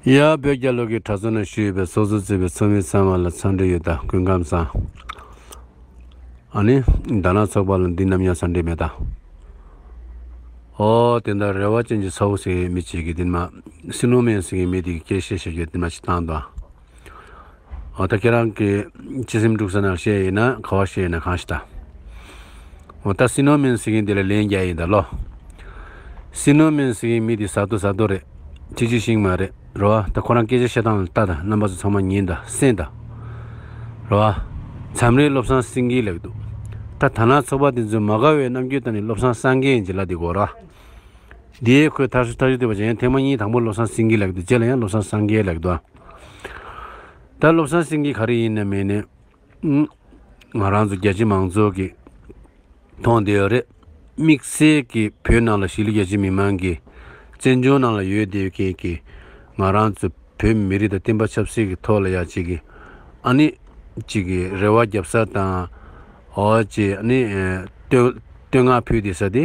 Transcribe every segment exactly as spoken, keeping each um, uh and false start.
ཡ། བོད་རྒྱལ་ལོ་གི་གྲྭ་ཚང་ནང་བཞུགས་པའི་ཚོགས་གཙོ་གཙོས་པའི་ཚོགས་མི་ཚང་མ་ལ་འཚམས་འདྲི་ཡོད་ད། སྐུ་ཁམས་བཟང་། ཨ་ནི་དར་ནག་ཚོགས་པ་ལ་འདི་ནམ་ཡང་འཚམས་འདྲི་མེད་ད། ཨོ་དེ་འདྲ་རེ་བ་ཅན་གྱི་ཚ་བོ་ཟེར་མཁན་མི་གཅིག་གིས་འདི་མ་སི་ནོ་མན་ཟེར་མཁན་མི་དེ་གི་སྐད་བཤད་བཤད་རྒྱུ་འདི་མ་ཅིག་བཏང་དོ། ཨ་ད་ཁྱེད་རང་གི་སྤྱི་སེམས་འཁྲུག་ས་ནང་བཤད་ཡིན་ན་ག་བ་བཤད་ཡིན་ན་གང་ཞིག་ད། འོ་ད་སི་ནོ་མན་ཟེར་མཁན་དེ་ལ་ལན་རྒྱག་ཡིན་ད་ལོ། སི་ནོ་མན་ཟེར་མཁན་མི་དེ་ཟ་ཏོ་ཟ་ཏོ་རེད། ཅི་ཅི་ཤིང་མ་རེད། རེད་བ། ད་ཁོ་རང་སྐད་ཆ་བཤད་སྟངས་ལ་ལྟ་ད། རྣམ་པ་ཚོ་ཚང་མ་ཉན་ད། གསན་ད། རེད་བ། མཚམས་རེ་བློ་བཟང་སེང་གེ་ལབ་འདུག་ད་དར་ནག་ཚོགས་པ་དེ་ཚོས་མ་དགའ་བའི་རྣམ་འགྱུར་བསྟན་ནས་བློ་བཟང་སངས་རྒྱས་ཡིན་གྱི་ལབ་དེ་གོ་ར། དེའི་ཁོས་ཐར་ཐར་ཞུ་བསྡད་པ་ཅན་ཐེངས་མ་གཉིས། དང་པོ་བློ་བཟང་སེང་གེ་ལབ་འདུག་རྗེས་ལ་ཡང་བློ་བཟང་སངས་རྒྱས་ལབ་འདུག་ད་བློ་བཟང་སེང་གེ་ག་རེ་ཡིན་ན་མེད་ནས། ང་རང་ཚོ་རྒྱ་ཆེ་མང་ཚོགས་ཀྱིས་མཐོང་བསྡད་ཡོད་རེད། དམིགས་བསལ་གྱི་བོད་ནང་ལ་གཞིས་ལུས་རྒྱ་ཆེ་མི་མང་གིས། བཙན་བྱོལ་ནང་ལ་ཡོད་བསྡད་མཁན་གྱི་ང་རང་ཚོ་བོད་མི་རིགས་དང་བསྟན་པ་ཆབ་སྲིད་ཀྱི་ཐོག་ལ་ཡ་གཅིག་གི་ཨ་ནི་གཅིག་གི་རེ་བ་རྒྱབ་ས་དང་། འོ་གཅིག་ཨ་ནི་བསྟོད་བསྟོད་བསྔགས་ཕུལ་བསྡད་ས་དེ།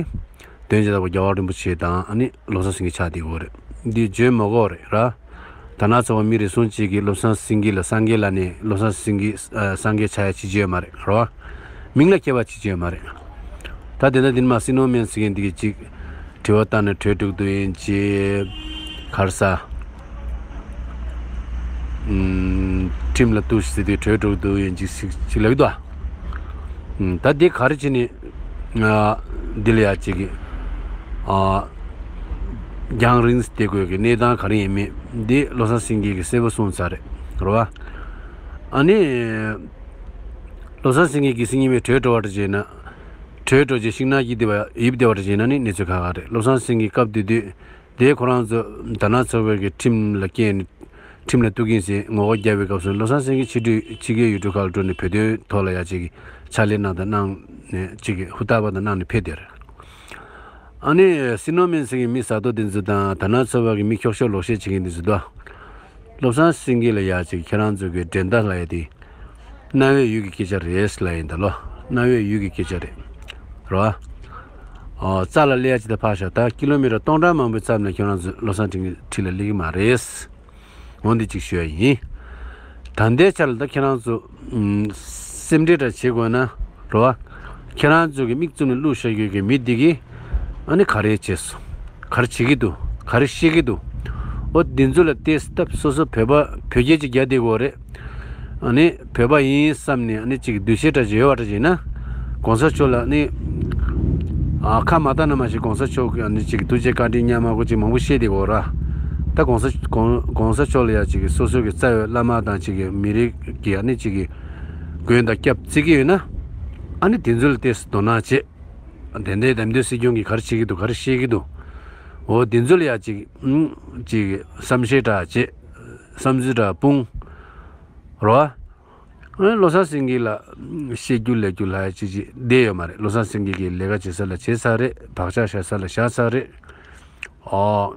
དོན་བྱེད་ལྟ་བུ་རྒྱལ་བ་རིན་པོ་ཆེ་དང་ཨ་ནི་བློ་བཟང་སེང་གེ་ཆགས་བསྡད་ཡོད་རེད། འདི་བརྗོད་མ་དགོས་རེད་ར། དར་ནག་ཚོགས་པ་མི་རེ་ཟུང་གཅིག་གིས་བློ་བཟང་སེང་གེ་ལ་སངས་རྒྱས་ལབ་ནས་བློ་བཟང་སེང་གེ་ཨ་སངས་རྒྱས་ཆགས་ཡ་བྱེད་ཀྱི་ཡོད་མ་རེད་རོ། མིང་ལ་སྐྱེ་བ་བྱེད་ཀྱི་ཡོད་མ་རེད། ད་དེ་འདྲ་འདི་མ་སྲིད་ནོར་མེད་ཟེར་མཁན་འདི་གི་གཅིག་དྲི་བ་བཏང་ནས་བྲོས་འགྲོ་གི་འདུག་ཡིན་གཅིག་ག་རེ་ཟ། ཨུམ། ཁྲིམས་ལ་གཏུགས་ཟེར་དུས་བྲོས་འགྲོ་གི་འདུག་ཡིན་གཅིག་གཅིག་ལབ་ཀྱི་འདུག་ཨ། ཨུམ། ད་འདི་ག་རེ་བྱས་ནས། ང་འདི་ལ་ཡ་གཅིག་གི་ཨ། རྒྱང་རིང་བསྡད་དགོས་ཀྱི་གནས་སྟངས་ག་རེ་ཡིན་མིན་འདི་བློ་བཟང་སེང་གེ་གིས་གསལ་པོ་གསུངས་ཚར་རེད་རེད་བ། ཨ་ནི། བློ་བཟང་སེང་གེ་གི་སེང་གེ་མི་བྲོས་འགྲོ་བ་འདྲ་བྱས་ན། བྲོས་འགྲོ་རྗེས་ཤིང་ནགས་ཀྱི་སྡེ་བ་ཡིབ་སྡེ་བ་འདྲ་བྱས་ན་ནི་གནས་ཚུལ་ཁག་ཁག་རེད། བློ་བཟང་སེང་གེ་སྐབས་དེ་དུས་དེ་ཁོ་རང་ཚོ་དར་ནག་ཚོགས་པའི་གི་ཁྲིམས་ལ་བཀལ་ནས་ཁྲིམས་ལ་གཏུག་གིན་ཟེར་ངོ་རྒོལ་བརྒྱབ་པའི་སྐབས་སུ་བློ་བཟང་སེང་གེ་ཕྱི་དྲོས་ཕྱི་རྒྱལ་ཡུལ་གྲུ་ཁག་ལ་འགྲོ་ནས་བོད་དོན་ཐོག་ལ་ཡ་གཅིག་གི་ཕྱག་ལས་གནང་དང་གནང་ནས་གཅིག་གི་ཧུར་ཐག་པ་དང་གནང་ནས་ཕེབས་དེར། ཨ་ནི་སྲིད་ནོར་མིན་ཟེར་གི་མི་ཟ་ཏོ་དེ་ཚོ་དང་དར་ནག་ཚོགས་པ་གི་མི་འཁྱོག་བཤད་ལོག་བཤད་བྱེད་མཁན་དེ་ཚོ་དང་། བློ་བཟང་སེང་གེ་ལ་ཡ་གཅིག་ཁྱེད་རང་ཚོ་གི་འགྲན་ཟླ་ལ་ཡ་དེ། རྣ་བའི་ཡུལ་གྱི་སྐད་ཆ་རེད་ལ་ཡིན་ད་ལོ། རྣ་བའི་ཡུལ་གྱི་སྐད་ཆ་རེད། རོ། ཨ། རྩ་ལ་སླེབས་ཡ་ཅི་ད་ཕར་བཞག་ད་ཀི་ལོ་མི་ཊར་སྟོང་ཕྲག་མང་པོའི་རྩ་ནས་ཁྱེད་རང་ཚོ་བློ་བཟང་སེང་གེ་འཁྲིས་ལ་སླེབས་ཀྱི་མ་རེད། འོ་འདི་གཅིག་ཞུ་ཡ་ཡིན། ད་ལྟའི་ཆར་ལ་ད་ཁྱེད་རང་ཚོ་ཨུམ། སེམས་ཁྲལ་འདྲ་བྱེད་དགོས་ན་རོ། ཁྱེད་རང་ཚོ་གི་མིག་བཙུམ་ནས་བླུགས་བཞག་རྒྱུ་གི་མི་འདི་གིས་ཨ་ནི་ག་རེ་བྱས་སོང་། ག་རེ་བྱེད་ཀྱི་འདུག་ག་རེ་བཤད་ཀྱི་འདུག་འོ་འདི་ཚོ་ལ་བལྟས་སྟབས་སོ་སོ་བོད་པ་བོད་སྐད་ཅིག་རྒྱག་བསྡད་དགོས་རེད། ཨ་ནི་བོད་པ་ཡིན་བསམ་ནས་ཨ་ནི་ཅིག་འདུ་ཤེས་འདྲ་ཅིག་ཡོད་པ་འདྲ་ཅིག་ཡིན་ན། གོང་ས་མཆོག་ལ་ཨ་ནི། ཨ། ཁ་མ་བཏང་ན་མ་ཤེས་གོང་ས་མཆོག་གི་ཨ་ནི་ཅིག་ཐུགས་རྗེ་བཀའ་དྲིན་སྙམ་མ་གོ་ཅིག་མང་པོ་བཤད་བསྡད་ཡོད་ར། ད་གོང་ས་གོང་གོང་ས་མཆོག་ལ་ཡ་ཅིག་སོ་སོ་གི་རྩ་བའི་བླ་མ་དང་ཅིག་གི་མི་རིགས་ཀྱི་ཨ་ནི་ཅིག་གི་མགོན་དང་སྐྱབས་བརྩི་གི་ཡོད་ན། ཨ་ནི་དེ་ཚོ་ལ་བལྟས་དོ་སྣང་བྱེད། དེ་འདྲའི་འདེམས་ཐོན་སྲིད་སྐྱོང་གིས་ག་རེ་བྱེད་ཀྱི་འདུག་ག་རེ་བཤད་ཀྱི་འདུག་འོ་དེ་ཚོ་ལ་ཡ་ཅིག་ཨུམ། ཅིག་བསམ་ཤེས་འདྲ་བྱེད། བསམ་ཚུལ་འདྲ་སྤུངས། རོ། ཨ་ནི་བློ་བཟང་སེང་གེ་ལ་བཤད་རྒྱུ་ལས་རྒྱུ་ལྷག་ཅིག་ཅིག་བསྡད་ཡོད་མ་རེད། བློ་བཟང་སེང་གེ་གིས་ལས་ཀ་བྱེད་ས་ལ་བྱེད་ཚར་རེད། བག་ཆགས་བཞག་ས་ལ་བཞག་ཚར་རེད། ཨོ།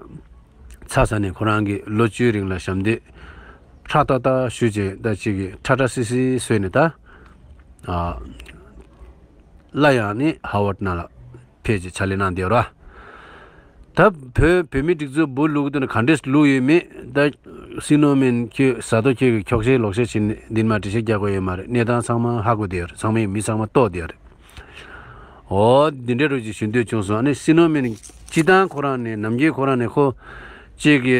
ཚ་ཚ་ནས་ཁོ་རང་གིས་ལོ་བཅུའི་རིང་ལ་ཞབས་འདེགས་ཧྲ་ཏག་ཏག་ཞུས་བྱས་ད་ཅིག་གིས་ཁྲ་ཁྲ་སི་སི་བཟོས་ནས་ད། ཨ། སླར་ཡང་ནི་ཧ་ཝར་ནང་ལ་ཕེབས་བྱས་ཕྱག་ལས་གནང་བསྡད་ཡོད་ར། ད་བོད་བོད་མིའི་སྒྲིག་འཛུགས་འབུ་བླུགས་འདུག་ན་ག་འདྲས་བླུགས་ཡོད་མེད་ད། སྲིད་ནོར་མིན་ཁྱོད་ཟ་ཏོ་ཁྱོད་ཀྱིས་འཁྱོག་བཤད་ལོག་བཤད་བྱས་ནས་འདི་མ་འགྲེལ་བཤད་རྒྱག་དགོས་ཡོད་མ་རེད། གནས་སྟངས་ཚང་མ་ཧ་གོ་བསྡད་ཡོད་རེད། ཚང་མས་མི་ཚང་མ་རྟོགས་བསྡད་ཡོད་རེད། འོ་འདི་འདྲའི་རོ་ཅིག་ཞུ་འདོད་བྱུང་སོང་། ཨ་ནི་སྲིད་ནོར་མིན་སྤྱི་བཏང་ཁོ་རང་ནས་ནམ་རྒྱུན་ཁོ་རང་ནས་ཁོ་གཅིག་གི་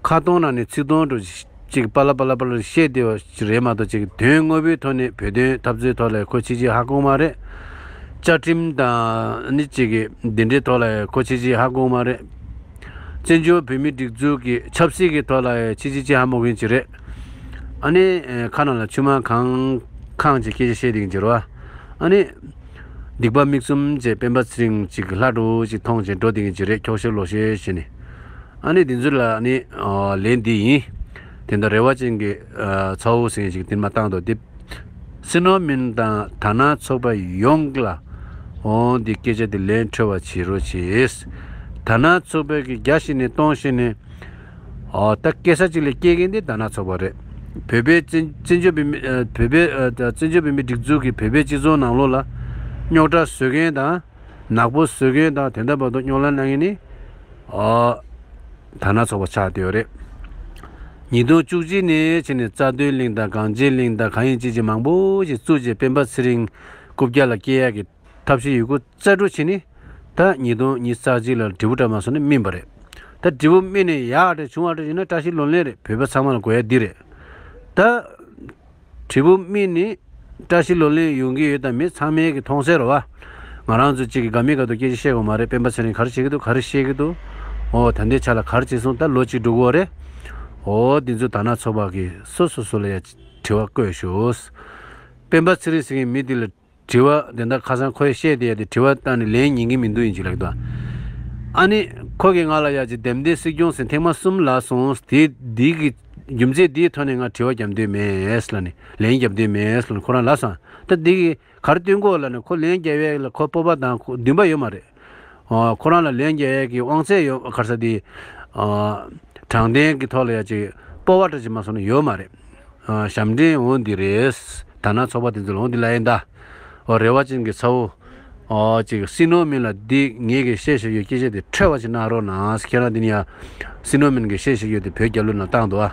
ཁ་སྟོང་ནང་ནས་ཚིག་སྟོང་འགྲོ་ཅིག་པ་ལ་པ་ལ་པ་ལ་བཤད་བསྡད་པ་ཞིག་རེད་མ་གཏོགས་ཅིག་དོན་དངོས་པོའི་ཐོག་ནས་བོད་དོན་འཐབ་རྩོད་ཐོག་ལ་ཁོ་ཕྱིན་ཅི་ཧ་གོ་མ་རེད། བཅའ་ཁྲིམས་དང་ནི་ཅིག་གི་འདི་འདྲའི་ཐོག་ལ་ཁོ་ཕྱིན་ཅི་ཧ་གོ་མ་རེད། བཙན་བྱོལ་བོད་མིའི་སྒྲིག་འཛུགས་ཀྱི་ཆབ་སྲིད་ཀྱི་ཐོག་ལ་ཕྱིན་ཅི་ཅི་ཧ་མ་གོ་མཁན་ཅིག་རེད། ཨ་ནི་ཁ་ནང་ལ་ཆུ་མ་གང་གང་ཅིག་སྐད་ཆ་བཤད་བསྡད་མཁན་ཅིག་རེད་བ། ཨ་ནི། སྡིག་པ་མིག་བཙུམ་བྱས་སྤེན་པ་ཚེ་རིང་ཅིག་ལྷ་འགྲོ་ཅིག་མཐོང་བྱས་འགྲོ་བསྡད་མཁན་ཅིག་རེད། འཁྱོག་བཤད་ལོག་བཤད་བྱས་ནས། ཨ་ནི་འདི་ཚོ་ལ་ཨ་ནི་ཨ་ལན་འདི་ཡིན། དེ་འདྲ་རེ་བ་ཅན་གྱི་ཨ་ཚ་བོ་ཟེར་མཁན་ཅིག་འདི་མ་བཏང་དོ་དེ། སྲིད་ནོར་མིན་དང་དར་ནག་ཚོགས་པ་ཡོངས་ལ་འོང་འདི་སྐད་ཆ་འདི་ལན་འཕྲོད་པ་བྱེད་རོགས་བྱེད། དར་ནག་ཚོགས་པའི་གི་བརྒྱ་བཤད་ནས་སྟོང་བཤད་ནས། ཨོ་ད་སྐད་ཆ་གཅིག་ལ་སྐྱེལ་མཁན་དེ་དར་ནག་ཚོགས་པ་རེད། བོད་པའི་བཙན་བཙན་བྱོལ་བོད་མི་ཨ་བོད་པའི་ཨ་བཙན་བྱོལ་བོད་མིའི་སྒྲིག་འཛུགས་ཀྱི་བོད་པའི་སྤྱི་ཚོགས་ནང་ལོགས་ལ་རྙོག་དྲ་བཟོ་མཁན་དང་ནག་པོ་བཟོ་མཁན་དང་དེ་འདྲ་བར་དུ་རྙོག་གླེང་གནང་མཁན་ནི་ཨོ་ དར་ནག་ཚོགས་པ་ཆགས་བསྡད་ཡོད་རེད། ཉིས་སྟོང་བཅུ་གཅིག་ནས་བྱས་ནས་རྩ་དོན་གླིང་དང་གངས་ཅན་གླིང་དང་གང་ཡིན་ཅི་ཅི་མང་པོ་ཞིག་བཙུགས་རྗེས་སྤེན་པ་ཚེ་རིང་རྐུབ་བཀྱག་ལ་སྐྱེལ་ཡག་གི་ཐབས་ཤེས་ཡོད་རྒུ་རྩལ་སྤྲུགས་བྱས་ནས། ད་ཉིས་སྟོང་ཉི་ཤུ་རྩ་གཅིག་ལ་དྲིལ་བུ་བཀྲ་མ་སོང་ནས་སྨིན་པ་རེད། ད་དྲིལ་བུ་སྨིན་ནས་ཡག་འདྲ་བྱུང་བ་འདྲ་ཡིན་ན་བཀྲ་ཤིས་ལོ་ལེགས་རེད། བོད་པ་ཚང་མ་ལ་དགོས་ཡ་འདི་རེད། ད་དྲིལ་བུ་སྨིན་ནས་བཀྲ་ཤིས་ལོ་ལེགས་ཡོང་གི་ཡོད་དམ་མེད་ཚང་མས་ཀྱི་མཐོང་གསལ་རེད་བ། ང་རང་ཚོ་གཅིག་གི་དགའ་མི་དགའ་སྡུག་སྐད་ཆ་བཤད་དགོས་མ་རེད། སྤེན་པ་ཚེ་རིང་ག་རེ་བྱེད་ཀྱི་འདུག་ག་རེ་བཤད་ཀྱི་འདུག་འོ་ད་ལྟའི་ཆ་ལ་ག་རེ་བྱེད་སོང་། ད་ལོ་གཅིག་འགྲོ་གི་ཡོད་རེད། འོ་འདི་ཚོ་དར་ནག་ཚོགས་པ་གི་སོ་སོ་སོ་ལ་ཡ་དྲི་བ་བཀོད་ཤོག་སྤེན་པ་ཚེ་རིང་ཟེར་མཁན་མི་འདི་ལ་དྲི་བ་འདི་འདྲ་ཁ་སང་ཁོས་བཤད་བསྡད་ཡ་དེ་དྲི་བ་བཏང་ནས་ལན་ཉན་གི་མི་འདུག་ཡིན་གཅིག་ལབ་ཀྱི་འདུག་ཨ་ནི་ཁོ་གིས་ང་ལ་ཡ་གཅིག་འདེམས་ཐོན་སྲིད་སྐྱོང་ཟེར་ཐེངས་མ་གསུམ་ལབ་སོང་། དེ་འདི་གི་རྒྱུ་མཚན་འདིའི་ཐོག་ནས་ང་དྲི་བ་རྒྱབ་འདོད་མེད་ལབ་ནས། ལན་རྒྱབ་འདོད་མེད་ལབ་ནས་ཁོ་རང་ལབ་སོང་། ད་འདི་གི་ག་རེ་སྟོན་གོ་ལབ་ནས། ཁོ་ལན་རྒྱབ་ཡས་ལ་ཁོ་སྤོབས་པ་དང་ཁོ་འདུན་པ་ཡོད་མ་རེད། ཨ་ཁོ་རང་ལ་ལན་རྒྱག་ཡས་ཀྱི་དབང་ཚད་ཡོད། ག་རེ་ཟེར་དེ། ཨ་དྲང་བདེན་གྱི་ཐོག་ལ་ཡ་གཅིག་སྤོབས་པ་འདྲ་ཅིག་མ་སོང་ན་ཡོད་མ་རེད། ཨ་ཞབས་འདྲེན་འོ་འདི་རེད། དར་ནག་ཚོགས་པ་དེ་ཚོ་ལ་འོ་འདི་ལབ་ཡིན་ད། འོ་རེ་བ་ཅན་གྱི་ཚ་བོ། ཨ་ཅིག་སྲིད་ནོར་མིན་ལ་འདི་ངེད་ཀྱིས་བཤད་བཞག་ཡོད། སྐད་ཆ་དེ་འཕྲོད་པ་ཅིག་གནང་རོགས་གནང་། ཁྱེད་རང་འདི་ནས་ཡ་སྲིད་ནོར་མིན་གྱིས་བཤད་བཞག་ཡོད་དེ་བོད་རྒྱལ་ལོ་ནང་བཏང་འདུག་ཨ།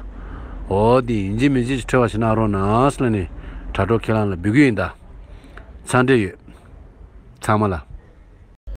འོ་འདི་ཡིན་གཅིག་མིན་གཅིག་འཕྲོད་པ་ཅིག་གནང་རོགས་གནང་ལབ་ནས་དྲ་གྲོགས་ཁྱེད་རང་ལ་འབོད་སྐུལ་ཡིན་ད། འཚམས་འདྲི་ཡོད། ཚང་མ་ལ།